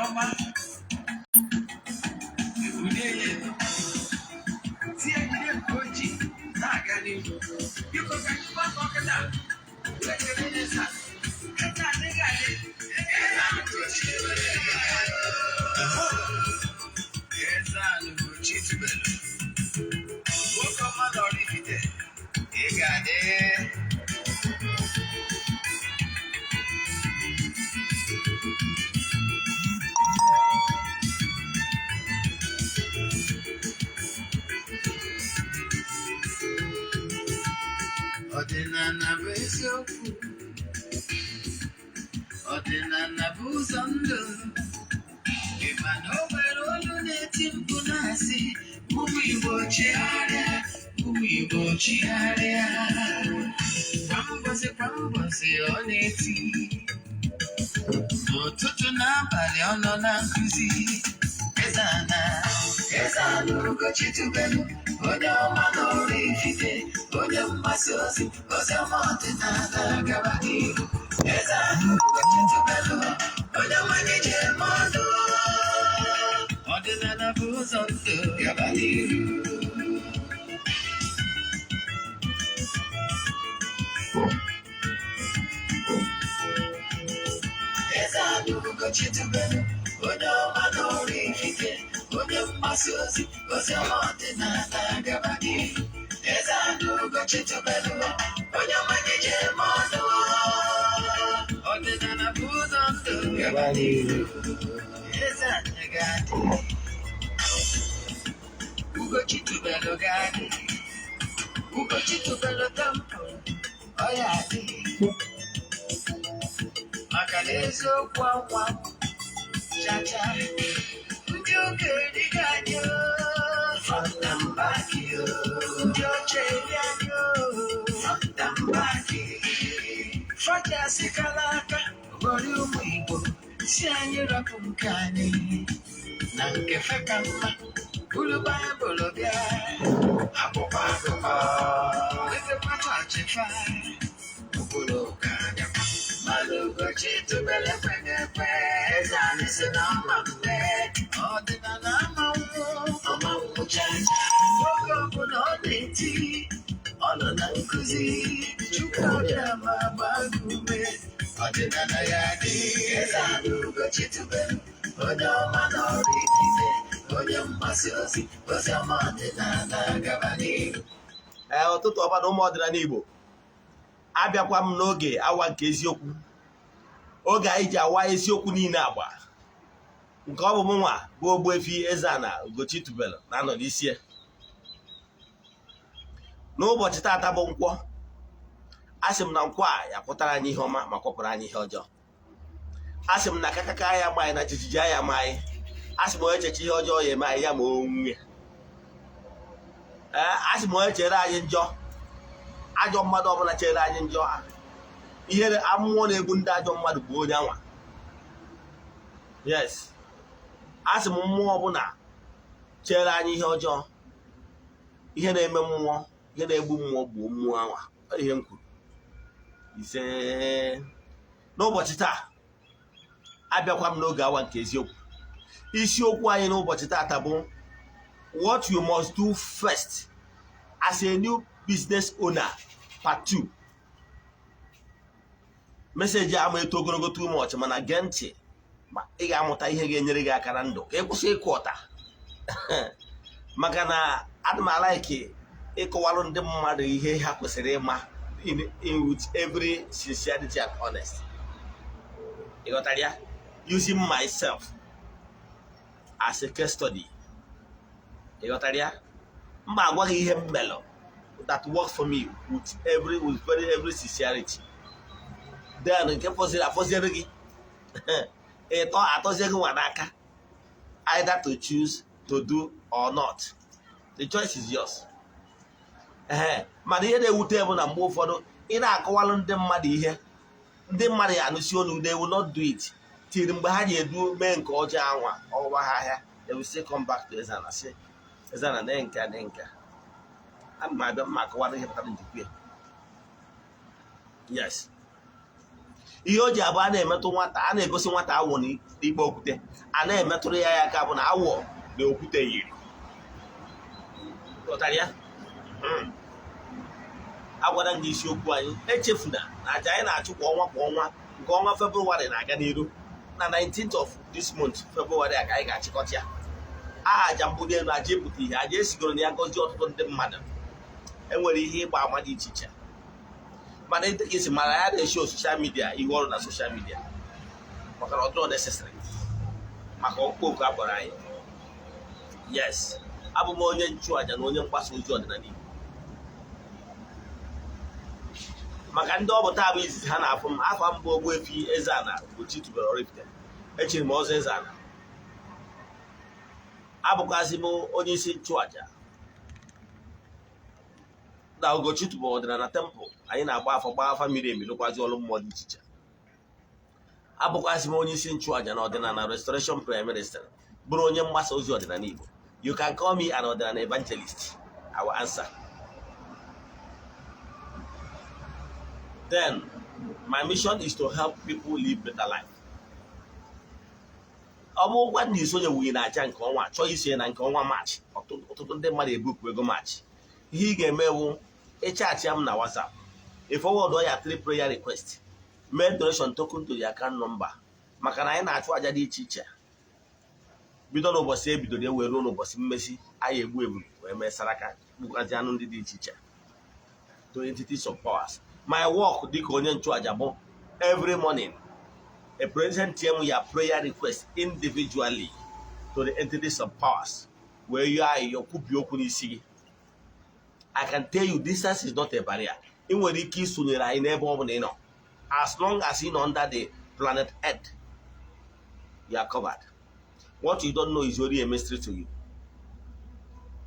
Ọma ebulie ya elu, tie jide nke o ji na-aga n'ihu. Biko, ka anyị gbakọ kịta wee kelee eze a. Eze adịghị adị, eze Ugochi. Eze Ugochi tubelu, nwoke ọma na Oraifite, ị ga-adị. Ọdịnala bụ eziokwu, ọdịnala bụ ụzọ ndụ. Ị ma na o nwere olu na-eti mkpu na-asị, "Ụmụ Igbo, chigharịa, ụmụ Igbo, chigharịa." Kwa mbọsị kwa mbọsị ọ na-eti, n'ụtụtụ n'abalị ọ nọ na nkụzi. Eze ana, Eze ana Ugochi tubelu, onye ọma na Oraifite, onye mgbasa ozi ozi ọma ọdịnala, gaba n'ihu. Eze ana Ugochi tubelu, onye mmanya ji eme ọnụ. Ọdịnala bụ ụzọ ndụ, gaba n'ihu. Eze ana Ugochi tubelu, onye ọma na Oraifite, onye mgbasa ozi ozi ọma ọdịnala, gaba n'ihu. Eze ana Ugochi tubelu, onye mmanya ji eme ọnụ. Ọdịnala bụ ụzọ ndụ, gaba n'ihu. Eze ana ga-adị, Ugochi tubelu ga-adị, Ugochi tubelu temple ọ ya adị, maka na eziokwu akwa chacha. Ndị ụka erighị anyị front and back, ndị ọcha eri anyị front and back. Faji asịkala aka ghọrọ ụmụ Igbo, si anyị rapụ nke anyị na nke fe ka mma. Buru Baịbụl bịa, akwụkwọ akụkọ, wetakwa chọọchị fa, ụkpụrụ ụka bịakwa. Mmadụ Ugochi tubelu ekweghị ekwe. Eze anyị si na ọma mgbe ọdịnala ama nwụ, ọma nwụ chacha. Oge ọbụla ọ na-eti, ọ nọ na nkụzi. Chukwu abịa ma gbaa gị ume, ọdịnala ya dị. Eze anyị Ugochi tubelu, onye ọma na Oraifite, onye mgbasa ozi ozi ọma ọdịnala, gaba n'ihu. Ee, ụtụtụ ọma na ụmụ ọdịnala Igbo. Abịakwa m n'oge awa nke eziokwu, oge anyị ji awa eziokwu niile agba nke ọ bụ mụ nwa bụ Ogbuefi Eze-Ana Ugochi tubelu na-anọ n'isi ya. N'ụbọchị taata bụ Nkwọ. A sị m na nkwọ a ya kwụtara anyị ihe ọma ma kwọpụrụ anyị ihe ọjọọ. A sị m na kakaka ya ma anyị na jijiji ya ma anyị. A sị m onye cheche ihe ọjọọ ya eme anyị, ya ma onwe. Ee, a sị m onye chere anyị njọ, ajọ mmadụ ọbụla chere anyị njọ, ihere amụọ na-egbu ndị ajọ mmadụ bụ onye anwa. Yes, a sị m mmụọ ọbụla chere anyị ihe ọjọọ, ihe na-eme mmụọ, ihe na-egbu mmụọ, gbuo mmụọ anwa. Ọ ihe m kwuru, ise. N'ụbọchị taa, abịakwa m n'oge awa nke eziokwu. Isiokwu anyị n'ụbọchị taata bụ "What you must do first as a new business owner", part 2. Message ama eto ogologo too much, mana gee ntị ma ị ga-amụta ihe ga-enyere gị aka na ndụ ka ị kwụsị ịkụ ọta, maka na ana m a-like ịkọwarụ ndị mmadụ ihe ha kwesịrị ịma in with every sincerity and honest. Ị ghọtara ya? Using myself as a case study. Ị ghọtara ya? Mma agwa gị ihe m melụ that works for me with very every sincerity. Then nke fọziri afọziere gị, ịtọ atọzie gị nwa n'aka, either to choose to do or not. The choice is yours. Ee, mana ihe na-ewute bụ na mgbe ụfọdụ ị na-akọwalụ ndị mmadụ ihe, ndị mmadụ ya anụsi onu, they will not do it till mgbe ha ji edu mee nke ọjọọ anwa ọwa ha ahịa. They will still come back to Eze-Ana, sị, "Eze-Ana, nee nke a, nee nke a." Ana m abịa mma akọwara ihe kpatara njikwa ya. Yes, Ihe o ji abụ a na-emetụ nwata, a na-egosi nwata awọ n'ikpe okwute, a na-emetụrụ ya ya aka, bụ na awọ na okwute yiri. Ghọtara ya? Agwara m gị isiokwu anyị. Echefuna na aja anyị na-achụ kwa ọnwa kwa ọnwa, nke ọnwa Febụwarị na-aga n'iru. Na 19th of this month, Febụwarị a, ka anyị ga-achịkọta ya. Aja mbuli elu, aja epụta ihe, aja esigoro na ya gọzie ọtụtụ ndị mmadụ. Enwere ihe ịgba ama dị iche iche, mana dịka isi mara ya na-eshi social media, ihe ọrụ na social media, maka na ọ dịrọ necessary maka ọkpụkpọ oku a kpọrọ anyị. Yes, abụ m onye nchụaja na onye mgbasa ozi ọdịnala Igbo. Maka ndị ọ bụ taa bụ izizi ha na-afụ m, afọ m bụ Ogbuefi Eze-Ana Ugochi tubelu Oraifite. Echiri m ọzọ Eze-Ana. Abụkwazị m onye isi nchụaja na Ugochi tubelu ọdịnala temple. Anyị na-agba afọ, gbaa afa miri emi, lụkwazi ọrụ mmụọ dị iche iche. Abụkwazị m onye isi nchụaja na Ọdịnala Restoration Prayer Ministry, bụrụ onye mgbasa ozi ọdịnala Igbo. You can call me an ọdịnala evangelist, I will answer. Then my mission is to help people live better life. Ọ bụrụkwa na isonyewughị na aja nke ọnwa, chọọ isonye na nke ọnwa Maachị, ọtụtụ ndị mmadụ ebupụ ego Maachị. Ihe ị ga-eme wụ ịchatị m na WhatsApp, ị forward ya three prayer request, mee donation token to the account number, maka na anyị na-achụ aja dị iche iche bido n'ụbọchị e bidoro ya wee ruo n'ụbọchị mmesi. Anyị egbu ebulu wee mee saraka, gbukwazi anụ ndị dị iche iche to entities of powers. My work dịka onye nchụaja bụ every morning a present m ya prayer request individually to the entities of powers, wee yọọ ayịyọ, kwubi okwu n'isi gị. I can tell you, distance is not a barrier. Ị nwere ike isonyere anyị n'ebe ọ bụla ị nọ. As long as ị nọ under the planet Earth, you are covered. What you don't know is only a mystery to you.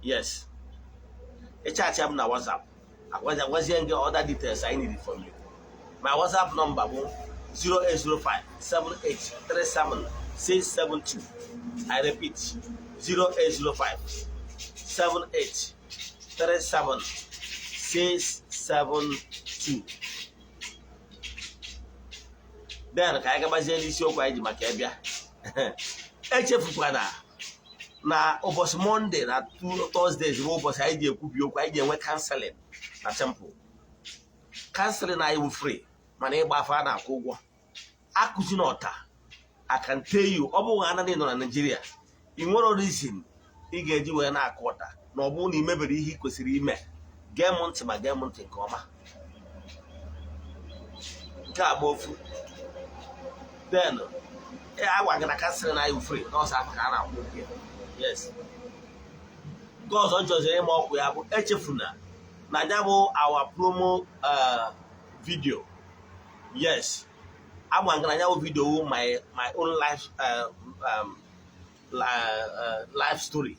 Yes, ịchatị m na WhatsApp, agwazie gị other details I need from you. My WhatsApp number bụ 0805 7837 672. I repeat, 0805 7837 672. Then ka anyị gabazie n'isiokwu anyị ji maka ịbịa. Echefukwana na ụbọchị Monday na Thursdays bụ ụbọchị anyị ji ekwubi okwu. Anyị ji enwe counseling na temple. Counseling anyị bụ free, mana ịgba afa a na-akwụ ụgwọ. Akụzi na ọta, I can tell you, ọ bụghị anaghị nọ na Nigeria, ị nwere reason ị ga-eji wee na-akụ ọta na ọ bụrụ na ị mebere ihe ị kwesịrị ime. Gee m ntị, ma gee m ntị nke ọma. Nke a bụ ofu. Then agwa gị na counseling anyị free, n'ọsọ afọ ka a na-akwụ ụgwọ ya. Yes, nke ọzọ m chọziri ịma ọkụ ya bụ, echefuna na ya bụ our promo video. Yes, agwa gị na ya bụ video wụ my own life story.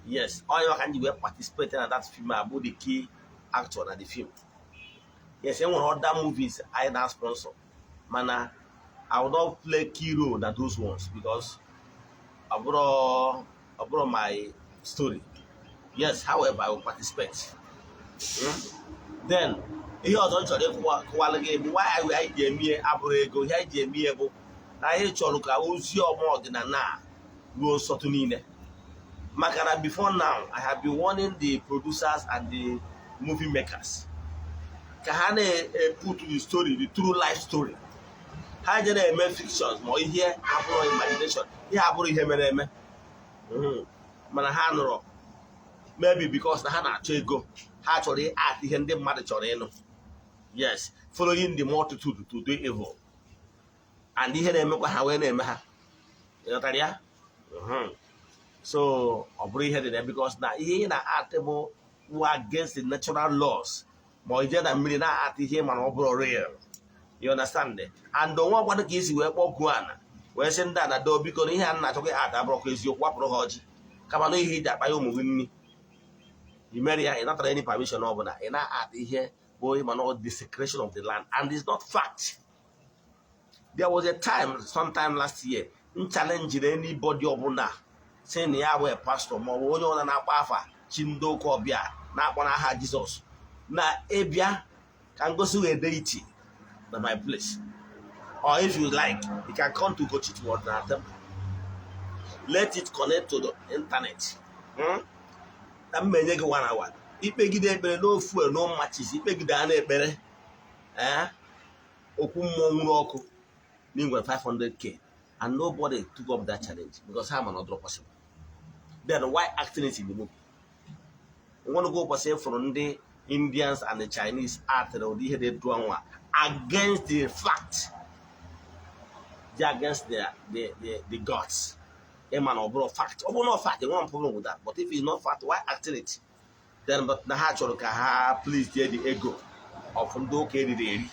Yes, onye maka m ji wee participate na that film, abụ the key actor na the film. Yes, e nwere other movies anyị na sponsor, mana I will not play key role na those ones because ọ bụrụ my story. Yes, however, I will participate. Then ihe ọzọ m chọrọ ịkọwalụ gị bụ why anyị ji eme abụrụ ego. Ihe anyị ji eme bụ na anyị chọrọ ka ozi ọma ọdịnala a ruo nsọtụ niile, maka na before now I have been warning the producers and the movie makers ka ha na-put the story, the true life story. Ha je na-eme fictions ma ihe abụrụ imagination, ihe abụrụ ihe mere eme. Mana ha nụrụ, maybe because na ha na-achọ ego, ha chọrọ act ihe ndị mmadụ chọrọ ịnụ. Yes, following the multitude to do evil, and ihe na-emekwa ha wee na-eme ha. Ịghọtara ya? So ọ bụrụ ihe dị na because na ihe ị na-act bụ against the natural laws, ma ọ ije na mmiri na-act ihe, mana ọ bụrụ real. You understand? And onwe ọkwado ka isi wee kpọkuo ana, wee sị ndị a na doo, biko, na ihe a na-achọkwa act abụrụkwa eziokwu, wapụrụ ha ọjị, kama na ihe iji akpa ya ụmụ gị nri. I mere ya, ị natara any permission ọ bụla. Ị na-act ihe bụ mana desecration of the land, and it's not fact. There was a time, sometime last year, m challenge anybody ọbụla sị na ya bụ pastor ma ọ bụ onye ọbụla na-akpọ afa chi ndị ụka ọbịa, na-akpọ n'aha Jizọs, na ịbịa ka m gosi wee deity na my place. Or if you like, you can come to Ugochi Ọdịnala Temple. Let it connect to the internet. Na m enye gị one hour ikpegide ekpere, no fuel, no matches, ikpegide a na-ekpere, eh, okwu mmụọ nwụrụ ọkụ n'inwe 500K, and nobody took up that challenge because ha ma na ọ dịrọ possible. Then why acting it in the movie? Nwenugo ụbọchị fụrụ ndị Indians and the Chinese acted ụdị ihe dị etu anwa against the fact, dị against the gods? Ịma na ọ bụrụ fact, ọ bụrụ na fact, enwe m problem with that, but if it's not fact, why acting it then? But na ha chọrọ ka ha please the ego of ndị ụka eriri eri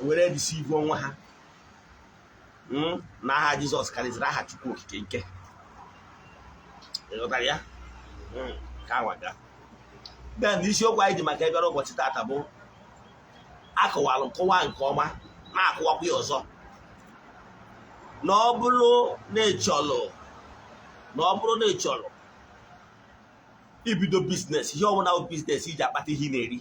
were deceive onwe ha na aha Jizọs karịzịrị aha Chukwu Okike ike. Ịghọtara ya? Ka awa gaa. Then isiokwu anyị ji maka ịbịara ụbọchị taata bụ akọwalụ nkọwa nke ọma, na-akụwakwa ya ọzọ, na ọ bụrụ na ịchọlụ na ọ bụrụ na ịchọrọ ibido business, ihe ọbụla bụ business iji akpata ihe ị na-eri,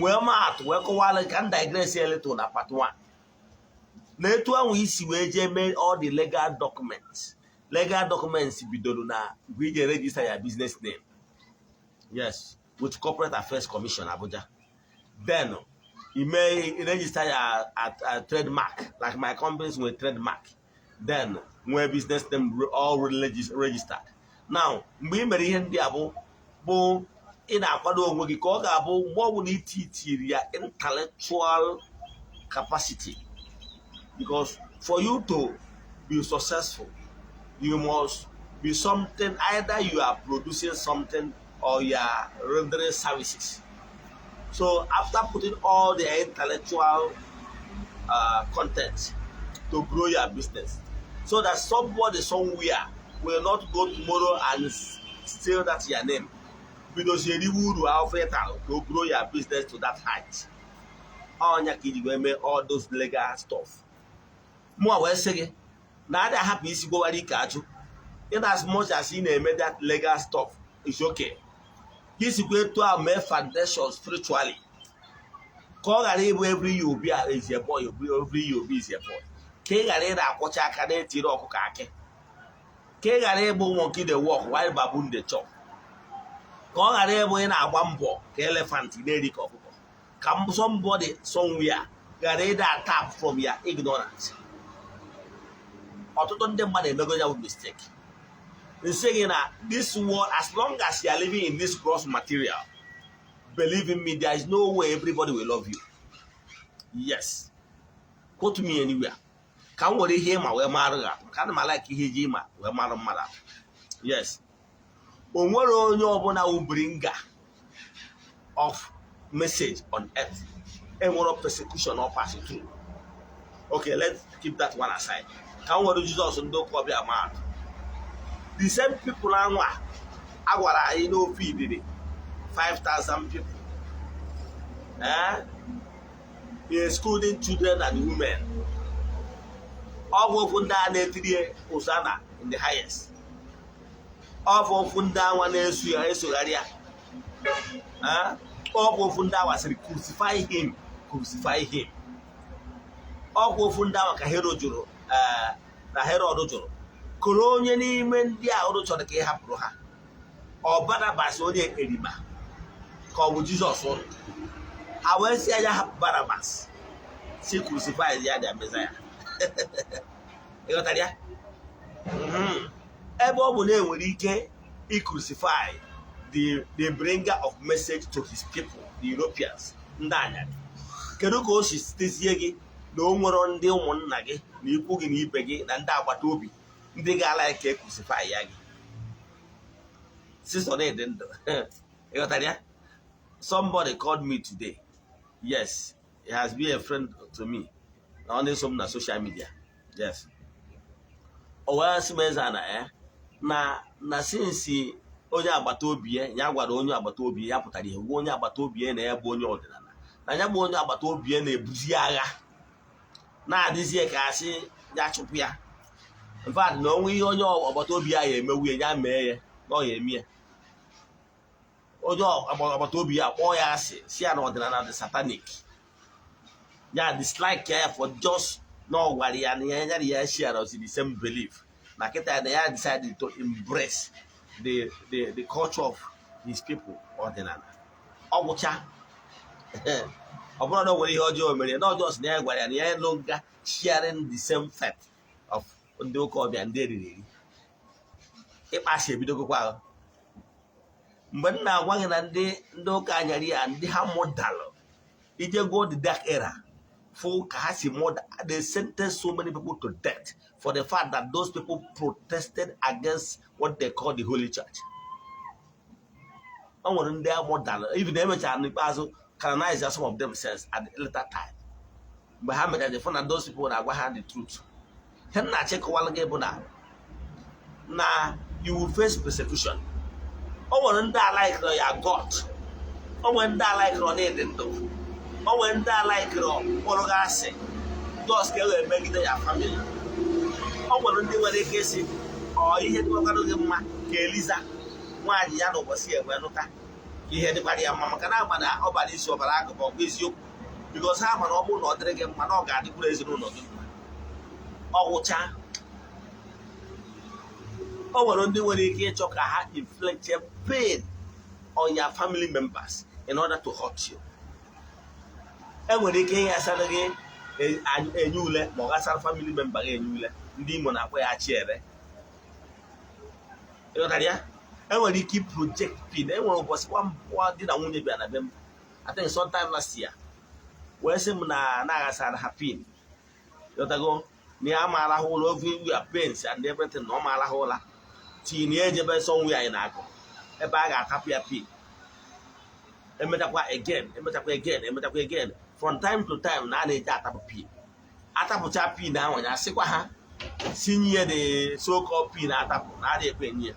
wee maa atụ, wee kọwara ka m digress a little na part 1, na etu ahụ isi wee jee mee all the legal documents. Legal documents bidoro na mgbe ije register ya business name, yes, with Corporate Affairs Commission, Abuja. Then you may register ya at trademark, like my companies with trademark, then nwee business name all registered. Now, mgbe ị mere ihe ndị a bụ ị na-akwado onwe gị ka ọ ga-abụ mgbe ọ bụla ititiri ya intellectual capacity, because for you to be successful, you must be something. Either you are producing something or you are rendering services. So after putting all the intellectual content to grow your business so that somebody somewhere will not go tomorrow and steal that your name, bidozie eriwe uru ahụfụ ịtalụ to grow your business to that height, ọnya ka iji wee mee all those legal stuff. Mụa wee sị gị na adị ahapụ isi gwowara ike ajụ. In as much as ị na-eme that legal stuff is okay, ka isikwa etu a mee foundation spiritually, ka ọ ghara ịbụ every year obi is a boy, every year obi is a boy, ka ị ghara ịna akwọcha aka na-etiri ọkụkọ akị, ka ị ghara ịbụ monkey dey work while baboon dey chop, ka ọ ghara ịbụ ị na-agba mbọ ka elephant na-eri ka ọkụkọ, ka somebody somewhere ghara ịda tap from your ignorance. Ọtụtụ ndị mmadụ emego ya bụ mistake. Nsị gị na this world, as long as you are living in this gross material, believe in me, there is no way everybody will love you. Yes, quote me anywhere. Ka m were ihe ịma wee marụ gị atụ, ka ana m alike ihe iji ịma wee marụ mmadụ atụ. Yes, o nwere onye ọbụla wụ bringer of message on earth enwere persecution or pass through. Okay, let's keep that one aside. Ka m were Jizọs ndị ụka ọbịa maa atụ. The same people anwa a gwara anyị n'ofe idiri 5,000 people, eh? Excluding children and women, ọ bụ okwu ndị a na-etiri Hosanna in the highest, ọ bụ okwu ndị anwa na-eso ya esogharị ya, eh? Ọ bụ okwu ndị awa sịrị, "Crucify him, crucify him." Ọ bụ okwu ndị awa ka Herod jụrụ, eh, na Herod jụrụ koro onye n'ime ndị a unu chọrọ ka ị hapụrụ ha, ọ Barabas onye ekperima ka ọ bụ Jizọs ụnụ? Ha wee sị ya hapụ Barabas, si crucify ya their Messiah. Ịghọtara ya? Ebe ọ bụ na enwere ike i-crucify the bringer of message to his people, the Europeans, ndị anyarị, kedu ka o si sitezie gị na o nwere ndị ụmụnna gị na ikwu gị na ibe gị na ndị agbata obi ndị ga-ala ka e crucify ya gị sisọ na-ede ndụ? Ịghọtara ya? Somebody called me today. Yes, he has been a friend to me na ọ na-eso m na social media. Yes, o wee sị m, eze na ya na since onye agbata obi ya, ya gwara onye agbata obi ya pụtara ihe gwa onye agbata obi ya na ya bụ onye ọdịnala, na ya bụ onye agbata obi ya na-ebuzi agha na-adịzie ka asị ya chụpụ ya. In fact, na onwe ihe onye agbata obi ya ya emewu ya, ya mee ya na ọ ya eme ya. Onye agbata obi ya kpọọ ya asị, si ya na ọdịnala dị satanic. Ya dislike ya for just na ọ gwara ya na ya ya ya share the same belief, na kịta na ya decided to embrace the culture of his people, ọdịnala. Ọgwụcha, ọ bụrụ na o nwere ihe ọjọọ mere na ọjọọ, sị na ya gwara ya na ya no longer sharing the same faith of ndị ụka ọbịa, ndị eriri eri. Ịkpachi ebidogokwa ahụ. Mgbe m na-agwa gị na ndị ụka anyarị ya, ndị ha mụdalụ ije go the dark era fụ ka ha si murder. They sentenced so many people to death for the fact that those people protested against what they call the Holy Church. O nwere ndị amụdalụ, even emechara n'ikpeazụ canonize some of themselves at the later time. Mgbe ha mechara fụ na those people na-agwa ha the truth. Ihe m na-achịkọwalụ gị bụ na you will face persecution. O nwere ndị alaikịrọ ya God, o nwere ndị alaikịrọ na ịdị ndụ, o nwere ndị alaikịrọ kpọrọ gị asị just ka e wee megide ya family. O nwere ndị nwere ike ịsị ọ ihe dịkwara gị mma ka Eliza nwaanyị ya na ụbọchị enwe nụta ka ihe dịkwara ya mma, maka na ama na ọ bara isi ọbara agụba. Ọgwa eziokwu, because ha ma na ọ bụrụ na ọ dịrị gị mma, na ọ ga-adịkwuru ezinụlọ gị mma. Ọ gwụcha, o nwere ndị nwere ike ịchọ ka ha inflict pain on your family members in order to hurt you. Enwere ike ịghasara gị enye ule, ma ọ ghasara family member gị enye ule. Ndị Imo na-akpọ ya chiere. Ịghọtara ya? Enwere ike project pain. Enwere ụbọchị nwa di na nwunye bịa na be m, I think sometime last year, wee sị m na na-aghasara ha pin. Ịghọtago? Na ya maara ha ụlọ everywhere, pains and everything, na ọ maara ha ụla tinye ejebe somewhere anyị na-akụ ebe a ga-atapụ ya pin. Emechakwa again, emechakwa again, emechakwa again, from time to time na a na-eji atapụ pin. Atapụcha pin ahụ, ya sịkwa ha sinye the so called pin atapụ na a na-ekwe enye ya.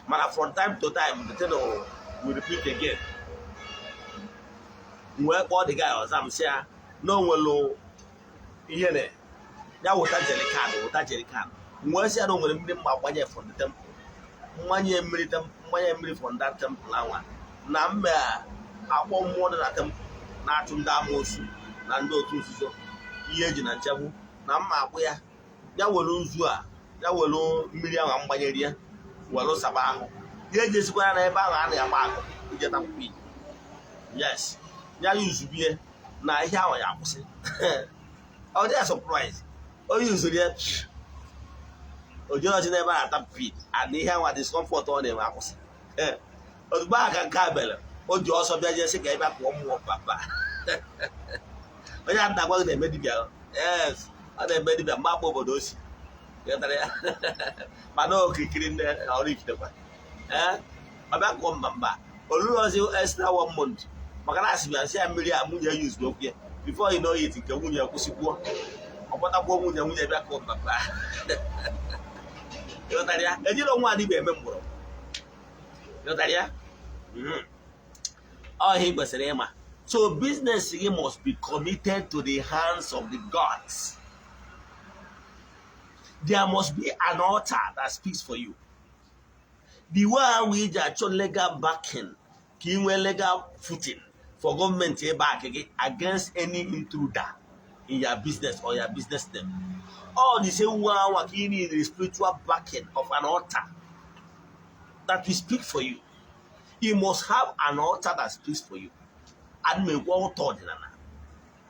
Mana from time to time the thing will repeat again. M wee kpọọ the guy ọzọ, m sị ya na o nwere ihe na ya wụta jerrycan, wụta jerrycan. M wee sị ya na o nwere mmiri mma gbanye from the temple, mmanye mmiri, mmanye mmiri from that temple anwa, na mma akpọ mmụọ dị na temple na-achụ ndị amoosu na ndị otu nzuzo ihe eji na nchegbu, na mma akpụ ya, ya were nzu a, ya were mmiri ahụ mgbanyere ya, were saba ahụ ya, ejezikwara na ebe ahụ a na-agba akụ ije tapụ. Yes, ya yuzubie na ihe ahụ ya akwụsị. Ọ dị ya surprise, onye yuzuru ya, ojeọchị n'ebe a na-atapụ pin and ihe ahụ discomfort ọ na-enwe akwụsị. Ozugbo ahụ ka nke a mere, o ji ọsọ bịa jee sị ka ị bịa kpụọ mmụọ papa. Onye a na-agwa gị na-eme dibịa. Yes, ọ na-eme dibịa mgbe akpọ obodo o si. Ghọtara ya? Mana okirikiri ndị ọrụ ikitekwa, ee, ọ bịa kụọ mba mba olulu ozi extra one month, maka na asị bịa sị ya mmiri a nwunye ya yuzu okwu ya. Before you know it, nke nwunye kwụsịkwuo, ọ kpọtakwuo nwunye, nwunye bịa kụọ mba mba. Ịghọtara ya? Ejiri nwa adịbịa eme mgbọrọgwụ. Ịghọtara ya? Ọ ihe ị kwesịrị ịma. So business gị must be committed to the hands of the gods. There must be an altar that speaks for you. The way ahụ iji achọ legal backing ka ị nwee legal footing for gọọmenti ịback gị against any intruder in your business or your business name, all the same way ahụ ka ị need the spiritual backing of an altar that will speak for you. You must have an altar that speaks for you. Adị m ekwu altar ọdịnala,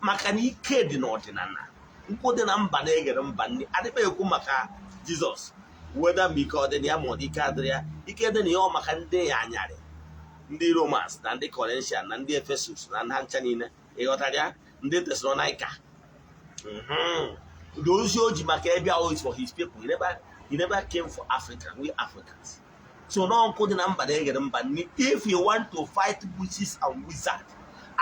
maka na ike dị n'ọdịnala, nkwụ dị na mba na-egere mba nri. Adịghị ekwu maka Jizọs weda ma ike ọ dị na ya ma ọ dị ike adịrị ya. Ike dị na ya ọ maka ndị ya anyarị, ndị Romans na ndị Corinthian na ndị Efesus na ha ncha niile. Ịghọtara ya? Ndị Tesalonaika. The ozi o ji maka ịbịa is for his people. He never came for Africa, we Africans. So no, nkụ dị na mba na-egere mba nri. If you want to fight witches and wizards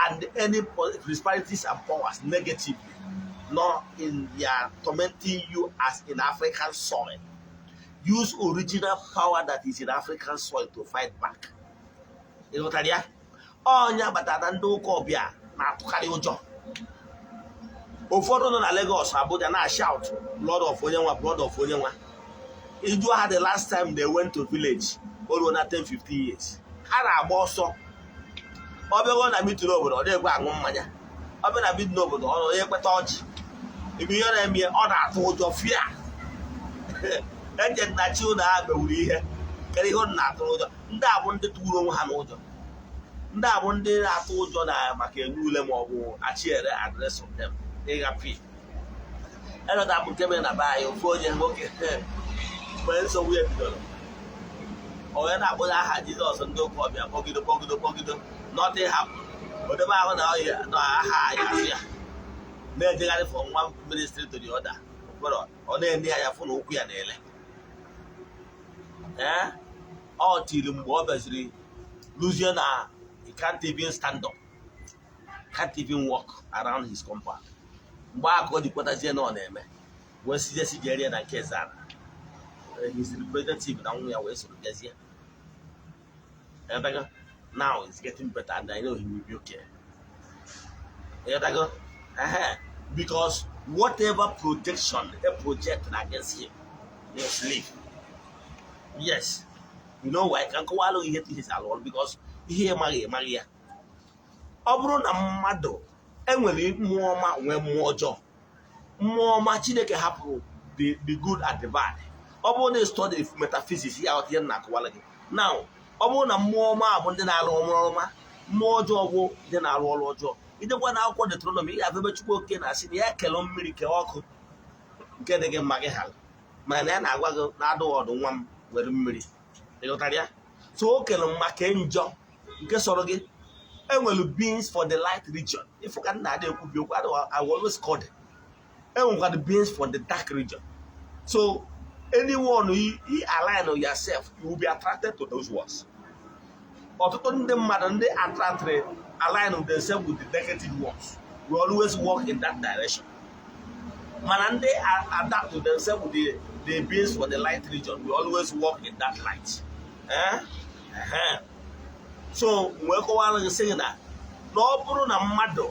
and any principalities and powers negatively, not in their tormenting you as in African soil, use original power that is in African soil to fight back. Ịghọtara ya? Ọnya batara na ndị ụka ọbịa na-atụkarị ụjọ. Ụfọdụ nọ na Lagos, Abuja na shout "Blood of onye nwa, blood of onye nwa." Ịjụọ ha the last time they went to village, o ruo na 10 15 years. Ha na-agba ọsọ. Ọ bịago na meeting obodo, ọ dịghịkwa aṅụ mmanya. Ọ bịa na bid n'obodo, ọ onye kpeta ọjị ebe ihe ọ na-eme, ọ na-atụ ụjọ fia eje na chi ụlọ ha mewuru ihe. Kedu ihe ọ na-atụrụ ụjọ? Ndị a bụ ndị tụrụ onwe ha n'ụjọ. Ndị a bụ ndị na-atụ ụjọ na maka enye ule ma ọ bụ achiere address of them ịga pi elọta bụ nke mere na be anyị. Ofu onye nwoke, mgbe nsogbu ya bidoro, o wee na-akpụnye aha Jizọs. Ndị ụka ọbịa kpọgido, kpọgido, kpọgido, nothing happen. Odebe ahụ na ọhịa na aha ya asụ ya na-ejegharị from one ministry to the other. Ọ na-ene ya, ya fụ na ụkwụ ya na-ele. Ee, ọ tiri mgbe ọ bịaziri luzie na he can't even stand up, can't even walk around his compound. Mgbe ahụ ka o ji kwetazie na ọ na-eme, wee sizie si jerie na nke zara his representative na nwa ya wee soro bịazie Ịghọtago? Now it's getting better and I know he will be okay. Ịghọtago? Ehe. Because whatever projection a project against him must leave. Yes. You know why? Ka nkọwalụ ihe ihe si alụ ọrụ, because ihe ịmaghị ịmaghị ya. Ọ bụrụ na mmadụ enwere mmụọ ọma, nwee mmụọ ọjọọ. Mmụọ ọma, Chineke hapụrụ the good and the bad. Ọ bụrụ na ị study metaphysics ya, ghọta ihe m na-akọwara gị. Now, ọ bụrụ na mmụọ ọma bụ ndị na-arụ ọrụ ọma, mmụọ ọjọọ bụ ndị na-arụ ọrụ ọjọọ. Idekwa na akwụkwọ Deuteronomy, ị ga-afụ ebe Chukwu Oke na-asị na ya kele mmiri, kee ọkụ, nke dị gị mma gị hara, mana ya na-agwa gị na-adụghị ọdụ nwa m were mmiri. Ịghọtara ya? So o kere mma, kee njọ, nke sọrọ gị. Enwere beings for the light region. Ịfụ ka nna adị ekwubi okwu, I will always call them. Enwekwa the beings for the dark region. So anyone you align yourself, you will be attracted to those ones. Ọtụtụ ndị mmadụ ndị attracted align themselves with the negative ones will always work in that direction, mana ndị adapt to themselves with the beings for the light region will always work in that light. Eh? Ehe. So wee kọwara gị sị gị na ọ bụrụ na mmadụ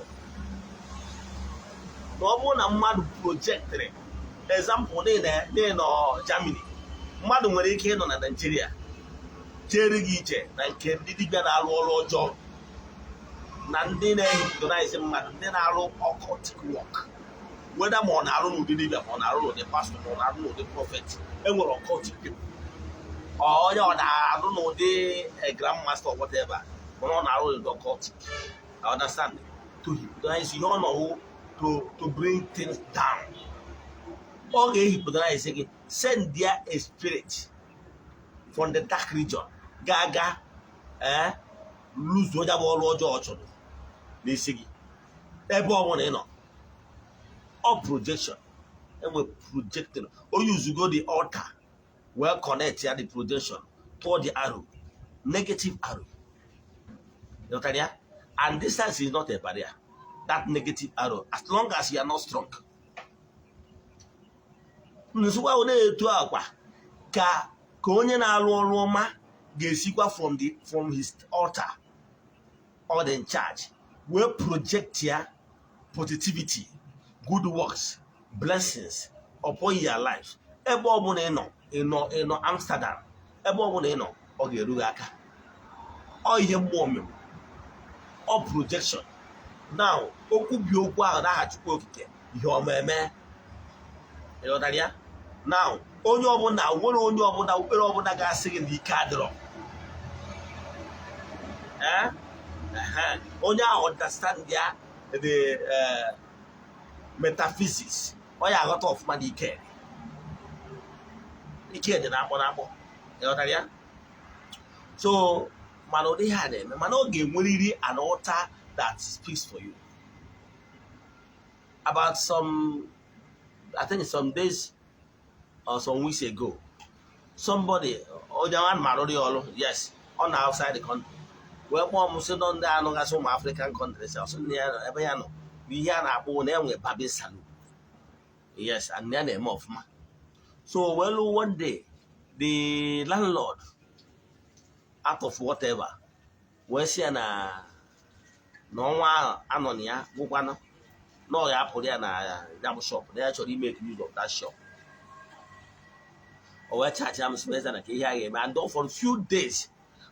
na ọ bụrụ na mmadụ projectịrị, example, n'ịnọ Germany, mmadụ nwere ike ịnọ na Nigeria chere gị iche na nke ndị dibịa na-arụ ọrụ ọjọọ na ndị na-ehypnotize mmadụ, ndị na-arụ occultic work, whether ma ọ na-arụ n'ụdị dibịa, ma ọ na-arụ n'ụdị pastor, ma ọ na-arụ n'ụdị prophet. Enwere occultic people. Onye ọ na-arụ n'ụdị grandmaster or whatever, mana ọ na-arụ n'ụdị occultic. I understand, to hypnotize ihe ọ nọwụ to bring things down. Ọ ga-ehypnotize gị, send there a spirit from the dark region ga-aga ee lụzuo ya bụ ọrụ ọjọọ ọ chọrọ n'isi gị ebe ọ bụla ị nọ. Ọ projection enwe projecting. O yuzugo the altar wee connect ya, the projection toward the arrow, negative arrow. Ịghọtara ya? And distance is not a barrier. That negative arrow, as long as you are not strong, nsogbu ahụ na-etu akwa ka onye na-arụ ọrụ ọma ga-esikwa from his altar or in charge wee project ya positivity, good works, blessings upon your life. Ebe ọ bụla ị nọ, ị nọ Amsterdam, ebe ọ bụla ị nọ, ọ ga-eru gị aka. Ọ ihe mmụọ mere, ọ projection. Now, okwu bi okwu ahụ n'aha Chukwu Okike, ihe ọma eme. Ịghọtara ya? Now, onye ọbụla nwere, onye ọbụla okpere ọbụla ga-asị gị na ike adịrọ. Eh? Ehe. Onye ahụ understand ya the metaphysics, ọ ya aghọta ọfụma na ike dị, ike dị na-akpọ na-akpọ. Ịghọtara ya? So mana ụdị ha na-eme, mana ọ ga-enwerịrị an altar that speaks for you. About some, I think some days or some weeks ago, somebody, onye a ma arụrụ ya ọrụ, yes, ọ na outside the country, wee kpọọ m sị nọ ndị anụgasị ụmụ African countries. Ọsị na ya ebe ya nọ bụ ihe a na-akpọ na enwe barbing salon. Yes, and ya na-eme ọfụma. So well, one day the landlord, out of whatever, wee sị ya na ọnwa ahụ anọ na ya gwụkwanụ, na ọ ya apụrụ ya na ya bụ shop, na ya chọrọ ime use of that shop. O wee chaachị am sị na ka ihe a ga-eme, and for few days,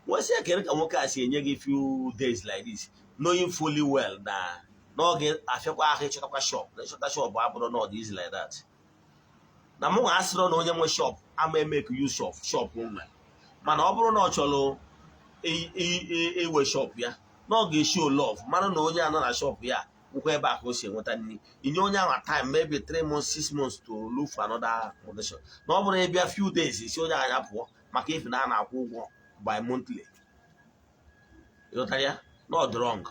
wee sị ya kere ka nwoke a si enye gị few days like this, knowing fully well na N'oge afịakwa ahụ ịchọtakwa shop, na ịchọta shop abụrụ na ọ dị easy like that. Na mụ nwa asịrọ na onye nwe shop ama emeke use of shop onwe, mana ọ bụrụ na ọ chọrọ iwe shop ya, na ọ ga-eshow love, mara na onye anọ na shop ya nwekwa ebe a ka o si enweta nri, inye onye ahụ time, maybe 3 months, 6 months, to look for another accommodation. Na ọ bụrụ ịbịa few days isi onye anya pụọ, maka ife na a na-akwụ ụgwọ by monthly, ịghọtara ya na ọ dị wrong.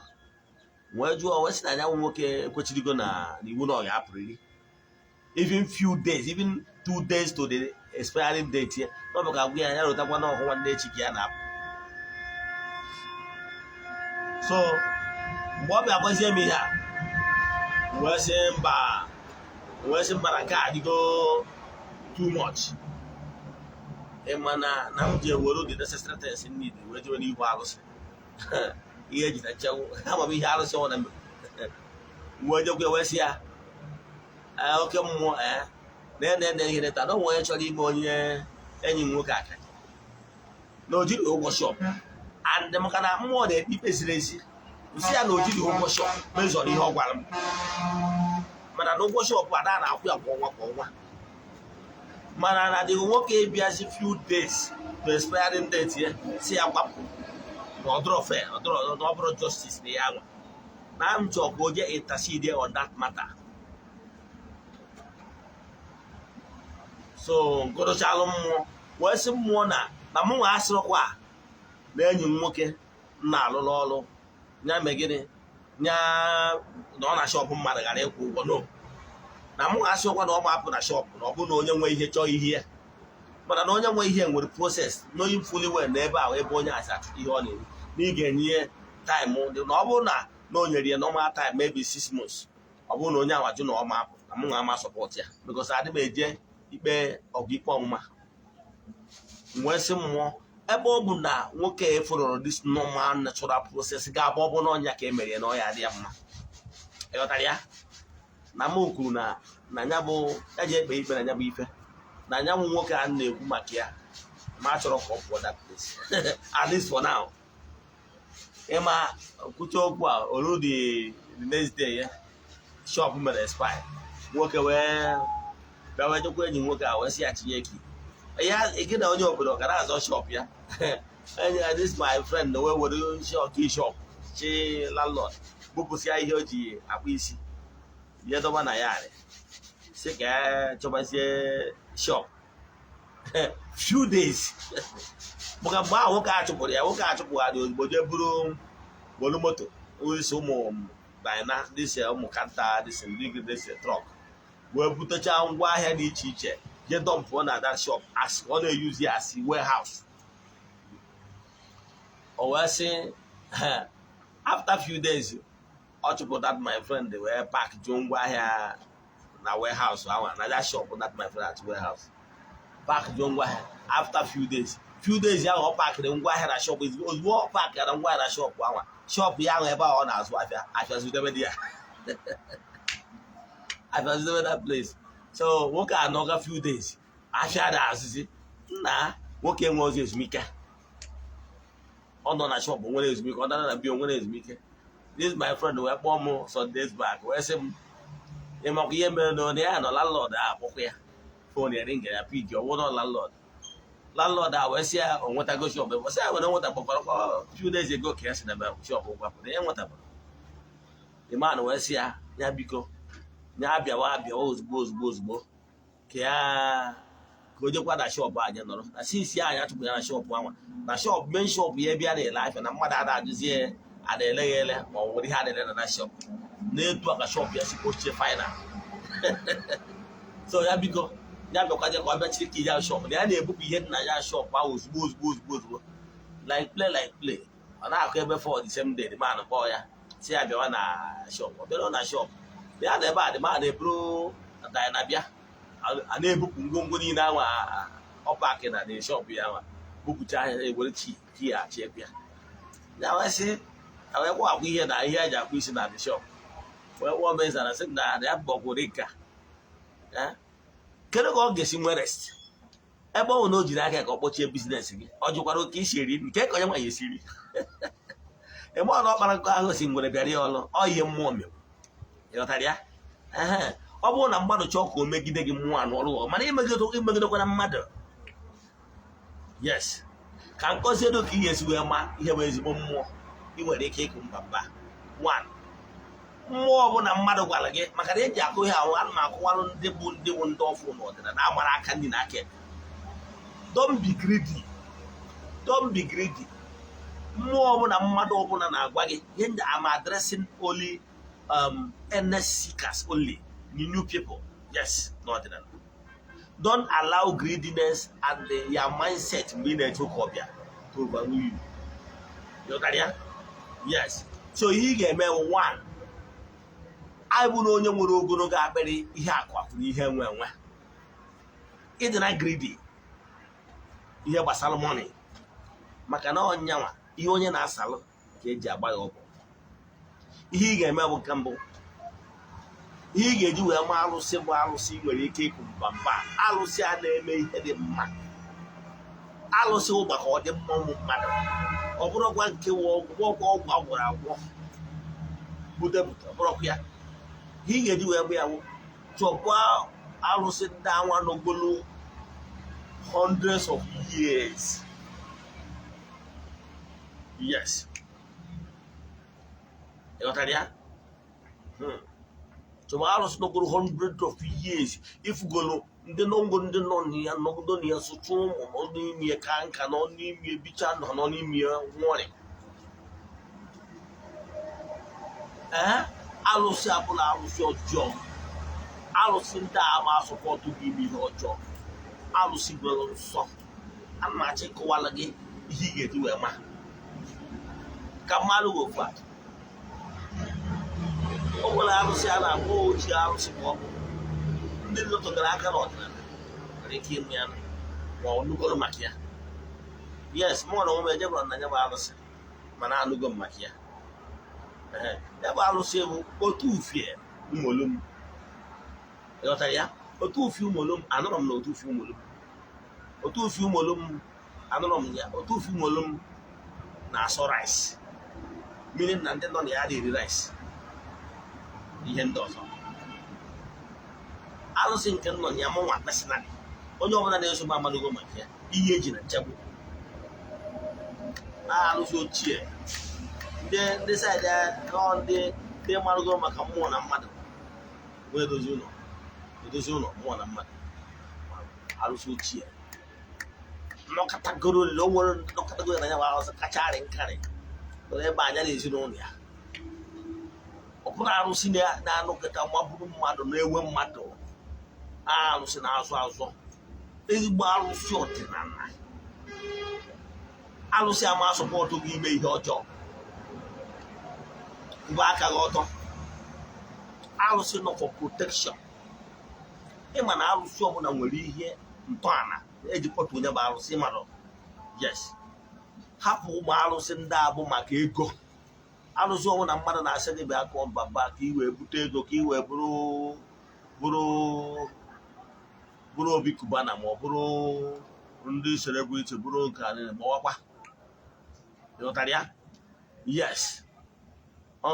Wee jụọ, wee sị na anyanwụ nwoke ekwechirigo na iwu na ọ ga-apụrịrị, even few days, even 2 days to the expiring date ya, na ọ bụ ka agwa ya ya rotakwa na ọhụ nwanne echi ka ya na-apụ. So mgbe ọ bịa gwazie m ihe a, wee sị mba, wee sị mba, na nke a adịgo too much. Ịma na m ji ewere the necessary things need wee jewe n'ihu arụsị, ihe eji na nchewu ama m ihe arụsị ọ na wee jekwa, wee sị ya, oke mmụọ, ee, na ene ihe neta na onwe onye chọrọ ime onye enyi m nwoke aka na o jiri ụgwọ shop, and maka na mmụọ na-ekpe ikpe ziri ezi, nsị ya na o jiri ụgwọ shop mezọrọ ihe ọ gwara m, mana na ụgwọ shop ada na-akwụ ya kwa ọnwa kwa ọnwa, mana na dị nwoke bịazi few days to expiring date ya si ya kwapụ, na ọ dịrọ fair, na ọ bụrụ justice na ya nwa na m chọọ ka o jee intercede on that matter. So ngọdọchalụ mmụọ, wee sị mmụọ na mụ nwa asịrọkwa na enyi m nwoke m na-alụrụ ọrụ ya mee gịnị ya na ọ na shop mmadụ ghara ịkwụ ụgwọ. No, na mụ asịrọkwa na ọ ma apụ na shop, na ọ bụ na onye nwe ihe chọọ ihe ya, mana na onye nwe ihe nwere process, knowing fully well na ebe ahụ ebe onye asị achụta ihe ọ na-eri, na ị ga-enye time dị, na ọ bụrụ na o nyere ya normal time, maybe 6 months, ọ bụrụ na onye ahụ ajụ na ọ ma apụ, na mụ nwa ama support ya, because adị m eje ikpe ọgụ ikpe ọmụma. Wee sị mmụọ, ebe ọ bụ na nwoke fọrọrọ this normal natural process ga-abụ, ọ bụ na ọnya ka e mere ya na ọ ya adị ya mma, ịghọtara ya? Na m kwuru na ya bụ ya ji ekpe ikpe na ya bụ ife na ya bụ nwoke a na-ekwu maka ya ma chọrọ ka ọ pụọ that place, at least for now. Ịma kwuche okwu a olu the next day ya shop mere expire, nwoke wee bịa wee jekwa enyi nwoke a wee sị ya tinye key ya gị na onye obodo gara azọ shop ya. Enyi this my friend wee were shop key shop chi landlord bupụsịa ihe o ji akpụ isi ya dọba na ya si ka ya chọbazie shop. Few days, maka mgbe ahụ nwoke a chụpụrụ ya, nwoke a chụpụrụ ya ozugbo, jee buru bolu moto isi ụmụ Dyna dịsi, ụmụ Canter dịsi, ndị dịsi truck, wee butecha ngwa ahịa dị iche iche, jee dumpụọ na that shop as ọ na-eyuzi as warehouse. O wee sị after few days ọ chụpụ that my friend, wee pack juo ngwa ahịa na warehouse ahụ, na that shop that my friend at warehouse, pack juo ngwa ahịa. After few days ahụ ọ pakịrị ngwa ahịa na shop, ozugbo ọ pakịrị ngwa ahịa na shop ahụ, shop ya ahụ ebe ahụ ọ na-azụ afịa, afịa zudebe dị ya, afịa zudebe that place. So nwoke anọga few days, afịa na-azụzi nna nwoke enwe ozi ezumike, ọ nọ na shop nwere ezumike, ọ nọ na bio nwere ezumike. This my friend wee kpọọ m some days back, wee sị m, ịmakwa ihe mere na ya nọ, landlord a akpọkwa ya phone ya ring, ya pick, ọ bụrụ landlord a wee sị ya o nwetago shop ebe, sị ya were nweta kpọkọrọ few days ago ka ya si na shop gwapụrụ ya nwetabụrụ. The man wee sị ya, ya biko, ya abịawa abịawa ozugbo ozugbo ozugbo ka ya ka o jekwa na shop anyị nọrọ na since anyị achụpụ ya na shop anwa, na shop main shop ya ebe a na-ele afịa, na mmadụ ada ajụzie a na-ele ya ele ma ọ nwere ihe a na-ele na shop na-etu aka shop ya si kpochie final. So ya biko, ya bịakwaje ka ọ bịa chiri ka ya shop na ya na-ebupụ ihe dị na ya shop ahụ ozugbo ozugbo ozugbo ozugbo, like play like play. Ọ na-akụ ebe for the same day, the man kpọọ ya si ya bịawa na shop. Ọ bịara na shop ya na ebe a, the man eburu Dyna bịa, a na-ebupụ ngwongwo niile ahụ ọ pack na the shop ya nwa, bupụcha ahịa, ewere chi ki ya achịkwa ya. Ya wee sị wee kwụ akwụ ihe na ihe eji akwụ isi na the shop, wee kpọọ m eza na sị na ya bọkwụrụ nka. Kedu ka ọ ga-esi nwee rest ebe ọ bụ na o jiri aka ka ọ kpọchie business gị? Ọ jụkwara oke isi eri nke ka onye nwaanyị esiri ebe ọ na ọkpara nkọ ahụ si ngwere bịara ya ọlụ. Ọ ihe mmụọ mewu. Ịghọtara ya? Ehe, ọ bụrụ na mmadụ chọọ ka o megide gị, mmụọ anụ ọrụ, mana imegidekwana mmadụ. Yes, ka nkọzi edo ka ị ga-esi wee ma ihe bụ ezigbo mmụọ ị nwere ike ịkụ mba mba. One, mmụọ ọbụla mmadụ gwara gị, maka na eji akụ ihe ahụ, ana m akụwalụ ndị bụ ndị ọfụ n'ọdịnala amara aka ndị na aka ekpe. Don't be greedy, don't be greedy. Mmụọ ọbụla mmadụ ọbụla na-agwa gị ihe ndị, I'm addressing only earnest seekers, only the new people, yes, n'ọdịnala. Don't allow greediness and your mindset mgbe ị na-eche ụka ọbịa to overrule you. Ịghọtara ya? Yes. So ihe ị ga-eme bụ, one, anyị bụ na onye nwere ogologo akpịrị ihe akụ akụ na ihe enwe enwe, ịdị na greedy ihe gbasara money, maka na ọnyanwa ihe onye na-asalụ ka eji agba ya ọgwụ. Ihe ị ga-eme bụ, nke mbụ, ihe ị ga-eji wee ma alụsị bụ alụsị nwere ike ịkụ mba mba, alụsị a na-eme ihe dị mma, alụsị ụgba ka ọ dị mma ụmụ mmadụ, ọ bụrụkwa nke wụ ọgwụ, ọgwụ ọgwụ agwọrọ agwọ bute bute, ọ bụrụkwa ya. Ihe ị ga-eji wee gba ya wụ, chọkwa alụsị ndị anwa n'ogolo hundreds of years. Yes, ịghọtara ya? Chọba alụsị n'ogolo hundreds of years, ifugolo ndị nọngo, ndị nọ na ya nọgodo na ya, sụcha ụmụ nọ n'ime ya, ka nka nọ n'ime ya, bicha nọ nọ n'ime ya, nwụrị. Ee, alụsị abụla alụsị ọjọọ, alụsị ndị a ma asọpọtụ gị ime ihe ọjọọ, alụsị nwere nsọ. Ana m achọ ịkọwala gị ihe ị ga-eji wee ma ka mmadụ wee ofu atụ. O nwere arụsị a na-akpọ ochie arụsị, ma ọ bụ ndị lụtụgara aka n'ọdịnala nwere ike ịmụ ya ma ọ nugoro maka ya. Yes, mụ na onwe m ejebụrụ na ya bụ arụsị, mana anụgo m maka ya. Ee, ya bụ arụsị bụ otu ufie umolum. Ịghọtara ya? Otu ufie umolum, anụrọ m na otu ufie umolum, otu ufie umolum, anụrọ m ya. Otu ufie umolum na-asọ rice, mmiri na ndị nọ na ya adịghị rice, ihe ndị ọzọ. Arụsị nke nọ na ya, mụ nwa personally, onye ọbụla na-eso m amadogo maka ya, ihe eji na nchegbu arụsị ochie, ndị side nọ, ndị marụgo maka mmụọ na mmadụ wee dozie ụlọ, edozi ụlọ mmụọ na mmadụ. Arụsị ochie nọkọtagoro ole o nwere, nọkọtagoro na ya bụ arụsị kacharị nkarị nọrọ ebe anya na ezinụlọ ya. Ọ bụrụ arụsị na-anọkọta mabụrụ mmadụ na-ewe mmadụ, arụsị na-azụ azụ, ezigbo arụsị ọdịnala, arụsị ama support gị ime ihe ọjọọ, mgbe aka gị ọtọ. Arụsị nọ for protection. Ịma na arụsị ọbụla nwere ihe ntọala eji kpọtụ onye bụ arụsị ịmara. Yes, hapụ ụmụ arụsị ndị a bụ maka ego. Arụsị ọbụla mmadụ na-asị gị bịa kụọ mbamba ka ị wee bute ego, ka ị wee bụrụ Obi Cubana, ma ọ bụrụ ndị celebrity, bụrụ nke a niile, gbawakwa. Ịghọtara ya? Yes, ọ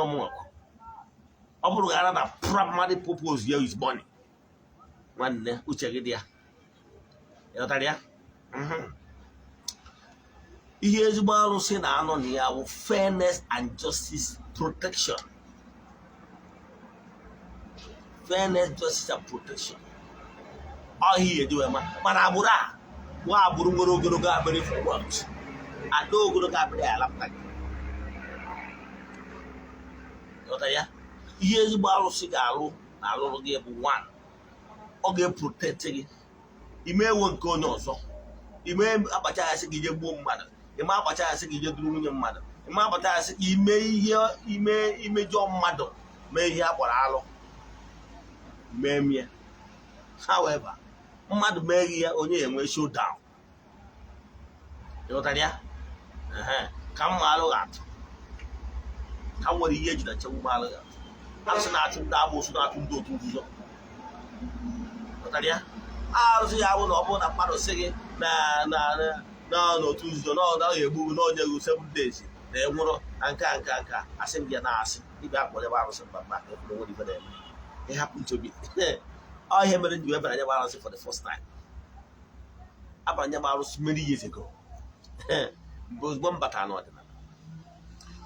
bụrụ gara na primary purpose ya is money, nwanne, uche gị dị ya. Ịghọtara ya? Ihe ezigbo arụsị na-anọ na ya bụ fairness and justice, protection, fairness, justice and protection. Ọhịa ihe eji wee ma mana agbụrụ a bụ agbụrụ nwere ogologo akpịrị for wealth. Ada ogologo akpịrị alapụta gị. Ịghọtara ya? Ihe ezigbo arụsị ga-alụ na alụrụ gị bụ, one, ọ ga-eprotect gị ime ewo nke onye ọzọ, ime akpacha ya sị gị je gbuo mmadụ, ime akpacha ya sị gị je duru nwunye mmadụ, ime akpacha ya sị gị ime ihe ime imejọ mmadụ, mee ihe a kpọrọ alụ, mee mie. However, mmadụ meghị ya, onye enwe showdown. Ịghọtara ya? Ehe, ka mma alụghị atụ, ka m nwere ihe eji na nchegbu m alụghị atụ. Arụsị na-achụ ndị amoosu, na-achụ ndị otu nzuzo. Ịghọtara ya? Arụsị ya bụ na ọ bụrụ na mmadụ sị gị na na na na n'otu nzuzo na ọ naghị egbu gị, na onye gị 7 days, Na enwụrụ na nke a, nke a, nke a, asị m gị na-asị dibịa akpọrọ ebe arụsị mba mba ka ekwuru nwere ife na-eme. It happened to me. Ọ ihe mere m ji wee bara nye m arụsị for the first time. Abara nye m arụsị many years ago, mgbe ozugbo m batara n'ọdịnala,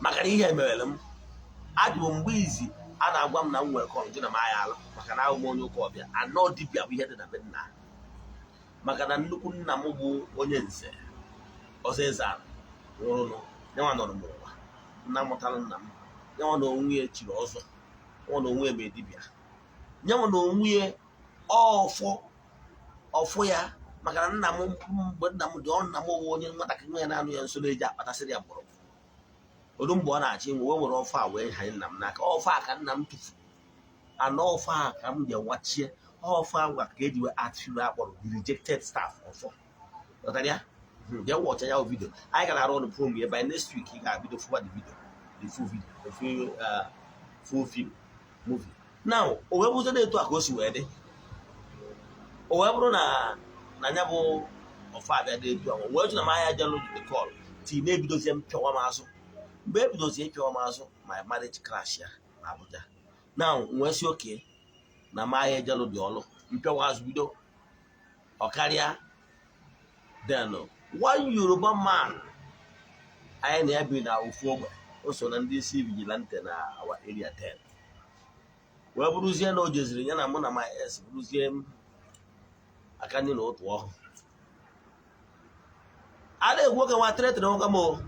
maka na ihe merere m ajụ m mgbe izi a na-agwa m na m nwere call jụ na m agha alụ, maka na ahụ m onye ụka ọbịa anọ. Dibịa bụ ihe dị na be nna, maka na nnukwu nna m bụ onye nze ọzọ eze ala nwụrụnụ. Nyanwa nọrọ m ụwa, nna mụtara nna m, nyanwa na onwe ya chiri ọzọ, nyanwa na onwe ya bụ dibịa, nyanwa na onwe ya ọfọ ọfụ ya, maka na nna m, mgbe nna m dị ọ, nna m wụ onye nwatakịrị nwa ya na-anụ ya nso na-eji akpatasịrị ya mgbọrọgwụ odu. Mgbe ọ na-achọ inwe, wee were ọfọ a wee hanye nna m n'aka. Ọfọ a ka nna m tụfuru anọ, ọfọ a ka m ji wachie, ọfọ a gwa ka eji wee art film akpọrọ The Rejected Staff. Ọfọ ghọtara ya. Jee watch ya video anyị gara arụ ọrụ promo ya. By next week ị ga-abido fụwa the video, the full video, the full film movie. Now o wee bụzie na etu a ka o si wee dị, o wee bụrụ na ya bụ ọfọ abịa dị etu ahụ, wee jụ na m anya jelụ the call tii na-ebidozie m pịawa m azụ. Mgbe ebidozie ịpịawa m azụ, my marriage crash ya na Abuja. Now wee sị oke na m ahịa ejelụ dị ọlụ mpịawa azụ bido ọ karịa. Then one Yoruba man anyị na ya bi na ofu ogbe, o so na ndị isi vigilante na our area 10, wee bụrụzie na o jeziri ya na mụ na my ex bụrụzie aka ndị na otu ọhụụ a na-egwu. Nwoke nwa threaten nwoke m o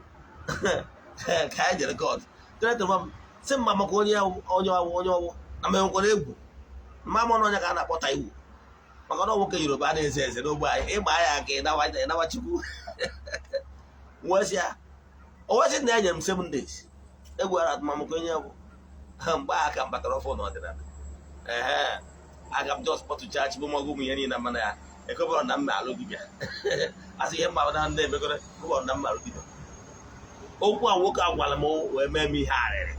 ka anyị jere court, threaten m, sị mma maka onye onye ọwụ, onye ọwụ na m enwekwara egwu mma mụ na onye ka a na-akpọ Taiwo, maka na nwoke Yoruba na-eze eze n'ogbe anyị, ịgba ya aka ịnawa Chukwu. Wee sị ya, o wee sị na ya nyere m 7 days. Egwu ara atụma maka onye bụ mgbe aka m batara ọfọ n'ọdịnala. Ehe, aga m just kpọtụcha chibụmọgwụ ụmụ ihe niile, mana ya ekobọrọ na mma alụ dibịa, asị ihe mma na ndị emekọrọ ekobọrọ na mma alụ dibịa. Okwu a nwoke a gwara m wee mee m ihe arịrị,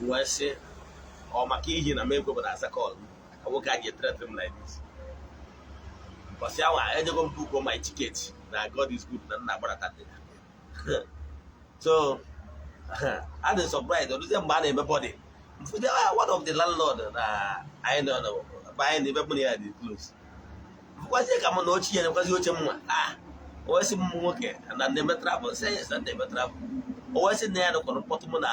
wee sị ọ maka ihi na m ekwebara asa call m ka nwoke a ji threaten m like this. Mbọsị ahụ ejego m book my ticket na God is good na nna agbarata dị. So I dị surprised ọdụzie mgbe a na-eme body mfụde one of the landlord na anyị nọ ebe anyị na ebe mụ na ya dị close, mfụkwazie ka mụ na ochie ya nekwazi oche m nwa. Ah, o wee sị m, nwoke na na-eme travel, sị yes, na na-eme travel. O wee sị na ya nụkwara mkpọtụ mụ na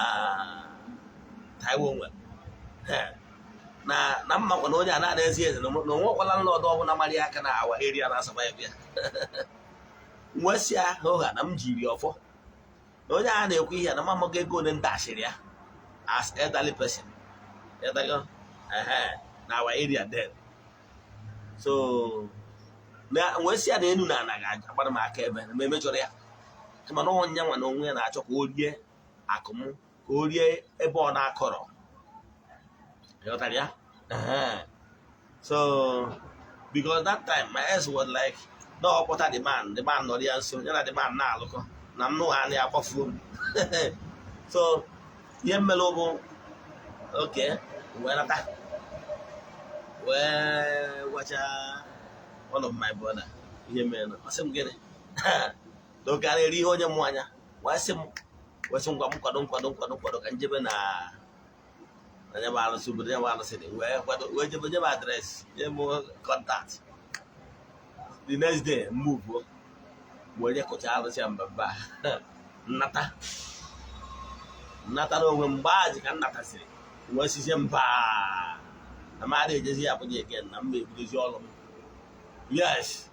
Taiwo nwere na mmakwa na onye a na-ana ezi eze na onwekwala landlord ọbụla mara ya aka na our area na survive ya. Wee sị ya ụgha na m jiri ọfọ na onye a na-ekwu ihe na mamago ego ole ntashịrị ya as elderly person elderly na our area then. So na wee sị ya na enu na ana ga-agbara m aka ebe na m emejọrọ ya, kama na ọnya nwa na onwe ya na-achọ ka o rie akụ m, ka o rie ebe ọ na-akọrọ. Ịghọtara ya? So because that time my ex was like na ọ kpọta the man, the man nọrọ ya nso, ya na the man na-alụkọ na m nụ ha na-akwafuo m. So ihe mmere bụ oke wee nata wee gwacha one of my brother ihe mere. Ọ sị m gịnị na oke a na-eri ihe onye mụ anya, wee sị m, wee sị ngwa m kwado nkwado nkwado nkwado ka njebe na nyebe arụsị obodo, nyebe arụsị dị, wee kwado wee jebe, nyebe address, nye m contact. The next day move wee nye kụcha arụsị ya mbamba nnata nnata n'onwe m. Mgbe aji ka m natasịrị, wee sizie mba na m adịghị ejezi ya Abuja again, na m ebidozi ọrụ m. Yes,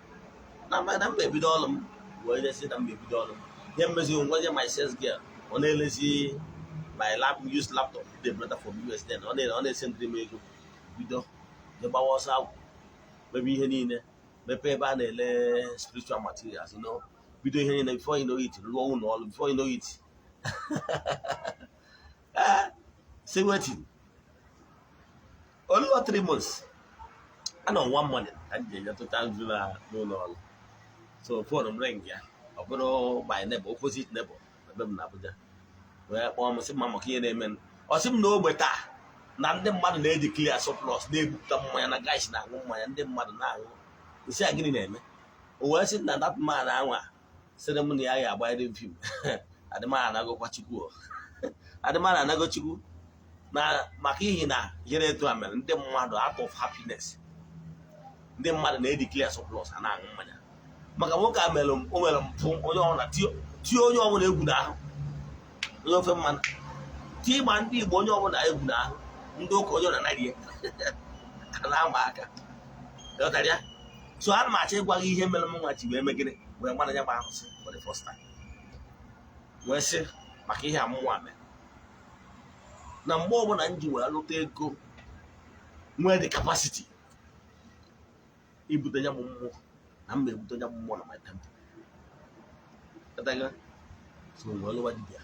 na m ebido ọrụ m, wee jesi na m ebido ọrụ m. Ihe mmezi ngwazie my sales girl, ọ na-elezi my lap use laptop dị better from US then, ọ na-esendịrị m ego, bido je gbawa ọsọ agwụ, mebe ihe niile, mepee ebe a na-ele spiritual materials, bido ihe niile. Before you know it, rụọ ụlọ ọrụ. Before you know it, say wetin, only 3 months anọ, one morning ka m ji eje tụta nzu na n'ụlọ ọrụ. So phone m ring ya, ọ bụrụ my neighbor, opposite neighbor na be m na Abuja, wee kpọọ m, sị m maka ihe na-eme. Ọ sị m na ogbe taa na ndị mmadụ na-eji clear surplus na-ebupụta mmanya, na guys na-aṅụ mmanya, ndị mmadụ na-aṅụ nsị a. Gịnị na-eme? O wee sị na that man anwa sịrị m na ya ga-agbanyere m film Adịmara anagokwa Chukwu o. Adịmara anago Chukwu na maka ihi na ihe na-etu a mere ndị mmadụ out of happiness, ndị mmadụ na-edeclare surplus, a na-aṅụ mmanya maka nwoke a mere o mere mpụ. Onye ọbụla tie onye ọbụla egwu n'ahụ, onye ofe mmanụ tie ịgba ndị Igbo, onye ọbụla egwu n'ahụ, ndị ụka, onye ọbụla narie a na-ama aka. Ghọtara ya? So ana m achọ ịgwa gị ihe mere m nwa ji wee megide wee mara ya bụ arụsị for the first time, wee sị maka ihe amụnwa mere na mgbe ọbụla m ji wee lụta ego, nwee the capacity ibute ya bụ mmụọ, na mma ebute ya bụ mmụọ na my temple. Ghọtago? So wee lụwa dibịa,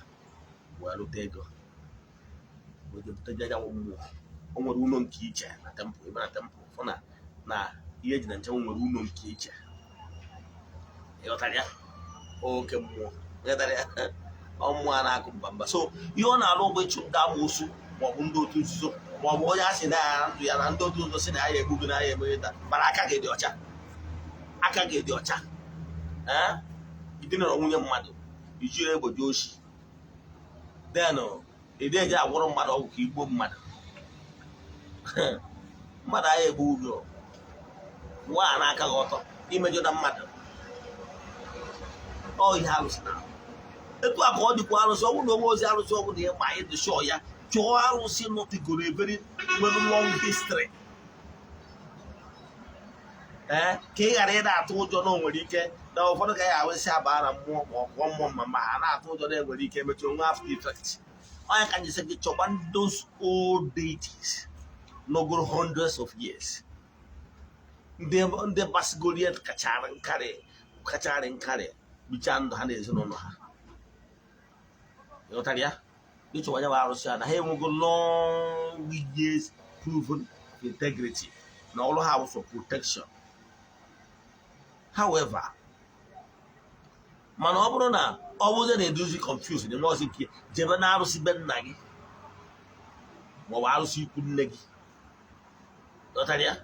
wee lụta ego, wee jee bute ya bụ mmụọ. O nwere ụlọ nke iche na temple ebe na temple fụ na ihe eji na nche nwere ụlọ nke iche. Ịghọtara ya? Oke mmụọ. Ịghọtara ya? Ọ mmụọ a na-akụ mba mba. So ihe ọ na-alụ bụ ịchụ ndị amoosu maọbụ ndị otu nzuzo, maọbụ onye a sị na ya ndụ ya na ndị otu nzuzo si na ya egbu gị na ya emeghe taa, mana aka gị dị ọcha, aka gị dị ọcha. Ee, idinara nwunye mmadụ, ijiri egbe jee oshi, denụ ịdị eji agwọrọ mmadụ ọgwụ ka igbuo mmadụ. Mmadụ agha egbu gị nwa a na-aka gị ọtọ imejọ na mmadụ. Ọ ihe arụsị na etu a ka ọ dịkwa. Arụsị ọ bụrụ na onwe ozi arụsị ọ bụla ịma ịdị sure ya, chọọ arụsị nọtigoro ebere nwere long history, ee, ka ị ghara ịda atụ ụjọ na o nwere ike na ụfọdụ ka ya awesị abaa na mmụọ ma ọ pụọ mmụọ, ma ha na-atụ ụjọ na enwere ike emechi onwe after effect. Onye ka njisi gị chọkwa those old deities nọgoro hundreds of years, ndị basigoro ya kachara nkarị, kacharị nkarị, bichaa ndụ ha na ezinụlọ ha. Ịghọtara ya? Ịchọwa ya bụ arụsị a na ha enwego long years proven integrity na ọrụ ha bụ for protection. However, mana ọ bụrụ na ọ bụzie na-edozi confuse na nọọsụ nke jebe na arụsị be nna gị maọbụ arụsị ikwu nne gị. Ghọtara ya?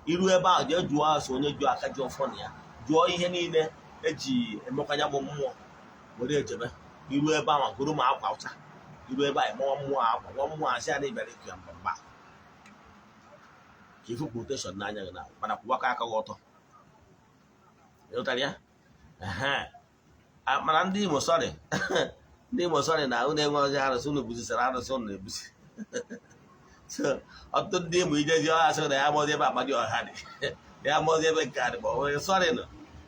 Iru ebe ahụ, jee jụọ asụ onye jụọ aka ji ọfọ na ya, jụọ ihe niile eji emekwanya bụ mmụọ were ejebe. Iru ebe ahụ, goro ma akwa ọcha. Iru ebe ahụ, mụọ mmụọ akwa, nwa mmụọ asị ya na ịbịara ịkụ ya mba mba ka ifu protection n'anya gị na, mana kwụwaka aka gị ọtọ. Ịghọtara ya? Ehe. Mana ndị Imo, sorry, ndị Imo, sorry, na unu enwe ozi arụsị unu busisara arụsị unu na-ebusi. So ọtụtụ ndị Imo ijezi ọha sị na ya amaozi ebe akpa dị ọha dị, ya amaozi ebe nke a dị, ma ọ nwere. Sorry nụ.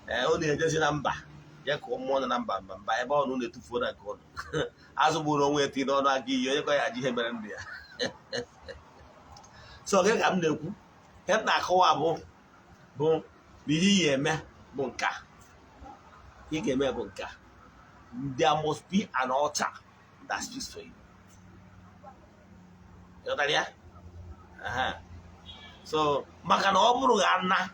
Ee, unu ejezi na mba ya ka mmụọ nọ na mba mba mba ebe ọ na unu etufuo na nke ụnụ azụ gburu onwe eti n'ọnụ aka iyi onye kọ ya ji ihe mere ndụ ya. So gịnị ka m na-ekwu? Ihe m na-akọwa bụ na ihe ị ga-eme bụ nke a. Ihe ị ga-eme bụ nke a: there must be an altar that speaks for you. Ịghọtara ya? Aha. So maka na ọ bụrụ ga ana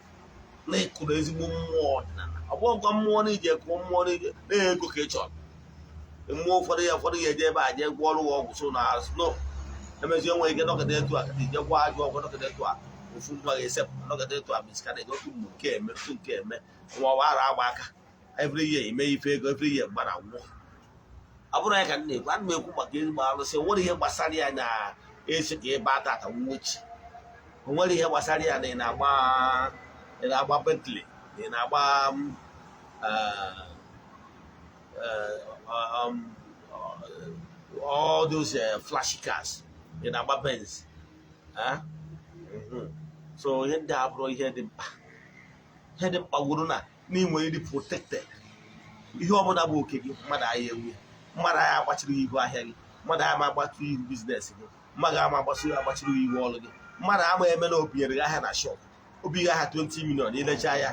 na ịkụrụ ezigbo mmụọ ọdịnala, ọ bụghịkwa mmụọ na ije kụọ mmụọ na ije na-ego ka ị chọrọ mmụọ. Ụfọdụ ya, ụfọdụ ga-eje ebe a jee gwọọ ọrụ ọgwụ. So na no emezie onwe ike nọkọta etu a kata ije gwọọ ajọ ọgwụ, nọkọta etu a ofu nwa ga-esepụ, nọkọta etu a miscarriage, otu mgbe nke eme, otu nke eme nwa ọwa ara agba aka every year ime ife ego every year gbara nwụọ. Ọ bụrụ ya ka m na-ekwu, ana m ekwu maka ezigbo arụsị. Nwere ihe gbasara ya na esi ka ịba tata nwuchi, o nwere ihe gbasara ya na ị na-agba Bentley, na ị na-agba all those flashy cars, ị na-agba Benz. Ah? So ihe ndị a bụrụ ihe dị mkpa. Ihe dị mkpa gwuru na n'inwe ịdị protected. Ihe ọbụla bụ oke gị, mmadụ agha ewu ya, mmadụ agha agbachiri gị ihu ahịa gị, mmadụ ama agbachiri ihu business gị, mmadụ ama agbachiri gị ihu ọrụ gị, mmadụ ama eme na obinyere gị ahịa na shop, obi gị ahịa 20 million ilecha ya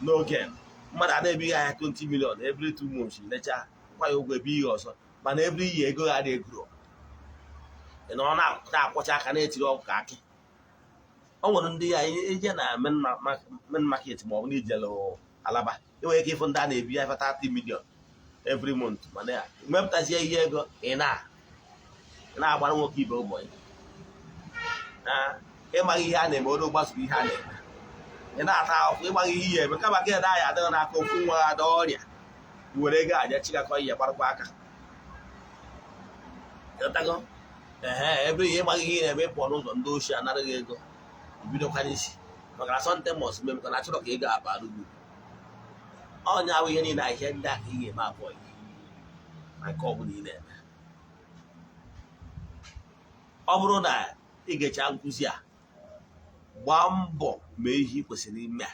n'oge. Mmadụ a na-ebighị ahịa 20 million every 2 months, ilecha kwa ya ụgwọ, ebe ihe ọzọ, mana every year ego ga adị egoro. Ị nọrọ na-akwọcha aka na-etiri ọgwụ ka akị. O nwere ndị ya ije na main market ma ọ bụ na ijele Alaba, enwere ike ịfụ ndị a na-ebi ya 30 million every month, mana ya mepụtazie ihe ego ị na-agbara nwoke ibe ụbọchị na ịmaghị ihe a na-eme, onye gbasoro ihe a na-eme, ị na-ata ahụhụ ịgbaghị ihe ya eme kama gị na ya adịghị n'aka ofu nwa ada ọrịa. Were ego aja chigakọ ihe gbarakwa aka. Ịghọtago? Ehe, ebe ihe ịmaghị ihe ị na-eme, pụọ n'ụzọ, ndị oshi anaraghị ego, ibidokwa n'isi, maka na something must mee, maka na achọrọ ka ego abara uru. Ọnya ahụ, ihe niile, ihe ndị a ka ị ga-eme abụọ na nke ọ bụla ị na-eme. Ọ bụrụ na ị ga-echa nkụzi a, gbaa mbọ mee ihe ị kwesịrị ime a.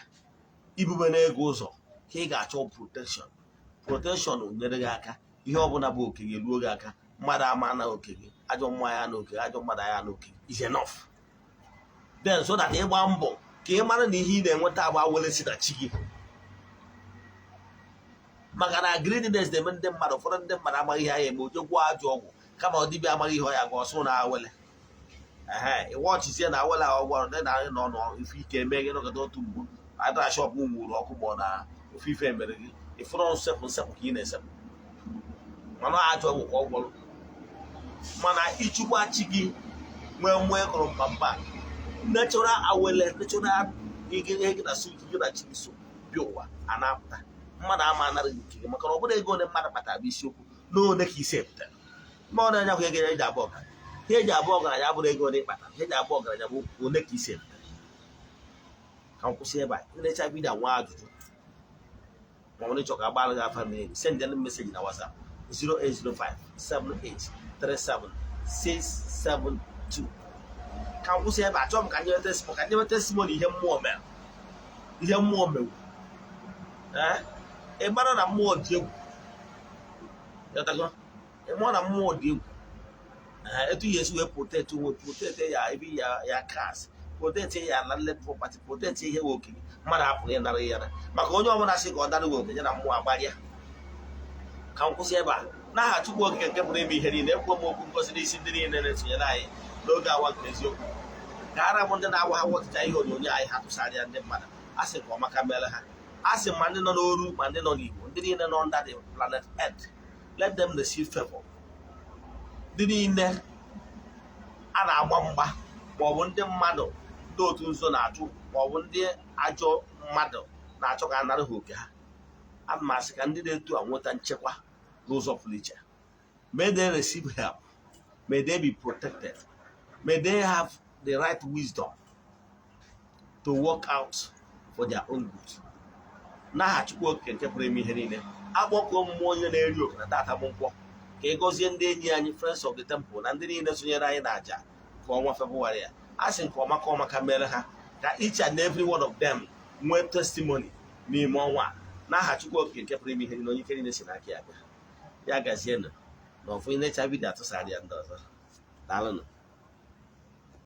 Ibube n'ego ụzọ ka ị ga-achọ protection. Protection nyere gị aka, ihe ọbụla bụ oke gị eruo gị aka. Mmadụ ama na oke gị, ajọ mmụọ ya na oke gị, ajọ mmadụ ya na oke gị is enough. Then so that ịgba mbọ ka ị mara na ihe ị na-enweta agba were si na chi gị, maka na greediness na-eme ndị mmadụ. Ụfọdụ ndị mmadụ amaghị ihe anya eme, oje gwụọ ajọ ọgwụ, kama ọ dibịa amaghị ihe ọ ya gwa ọsụ na awele. Ehe, ịwọchizie na awele ahụ gwọrọ ndị na nọ nọ ife ike eme gị nọgide otu mgbu adara shop nwuru ọkụ, ma ọ na ofe ife mere gị, ịfụrụ nsepụ nsepụ ka ị na-esepụ, mana ajọ ọgwụ ka ọ gwọrọ. Mana ịchụkwa chi gị nwee mmụọ ịkụrụ mpampa, natural awele, natural ihe gị na su gị na chi gị so bịa ụwa a na-apụta. Mmadụ ama anara gị nke gị, maka na ọ bụrụ ego ole mmadụ kpatara bụ isiokwu, na ole ka isi epụtara. Ma ọ na-anya kwa ego eji abụ ọgaranya. Ihe eji abụ ọgaranya abụrụ ego ole kpatara, ihe eji abụ ọgaranya bụ ole ka isi epụtara. Ka m kwụsị ebe a. Nlecha video, nwa ajụjụ ma ọ bụrụ ịchọ ka agbara gị afa mmiri, send them message na WhatsApp 0805 7837 672. Ka m kwụsị ebe a. Achọrọ m ka nye testimony ihe mmụọ mere, ihe mmụọ mewu. Ee, ị mara na mmụọ dị egwu. Ịghọtago? Ị mara na mmụọ dị egwu. Ee, etu ya esi wee protect onwe, protect ya ebe ya ya cars, protect ya landed property, protect ihe nwe oke gị, mmadụ apụghị ịnara ya, maka onye ọbụla sị ka ọ dara gị oke ya na mmụọ agbarịa. Ka m kwụsị ebe a. N'aha Chukwu Okike nke pụrụ ime ihe niile, ekwu m okwu ngozi n'isi ndị niile na-esonyere anyị n'oge awa nke eziokwu. Ka ara bụ ndị na-awa ha wọtịcha ihe onyonyo anyị, ha tụsara ya ndị mmadụ. A sị ka ọmaka mere ha. A sị ma ndị nọ n'oru, ma ndị nọ n'Igbo, ndị niile nọ under the planet Earth, let them receive favor. Ndị niile a na-agba mgba, maọbụ ndị mmadụ, ndị otu nzo na-achụ, maọbụ ndị ajọ mmadụ na-achọ ka a nara ha oke ha, ana m asị ka ndị na-etu a nweta nchekwa n'ụzọ pụrụ iche. May they receive help, may they be protected, may they have the right wisdom to work out for their own good. N'aha Chukwu Okike nke pụrụ ime ihe niile, akpọkuo mmụọ onye na-eri oke na tata bụ nkwọ, ka ị gọzie ndị enyi anyị, Friends of the Temple, na ndị niile sonyere anyị n'àjà nke ọnwa Febụwarị a. A sị nke ọma ka ọma ka mere ha, ka each and every one of them nwee testimony n'ime ọnwa a. N'aha Chukwu Okike nke pụrụ ime ihe niile, onye ike niile si n'aka ya bịa. Ya gazienụ na ọfụ. Ị na-echa video, atụsara ya ndị ọzọ. Daalụnụ.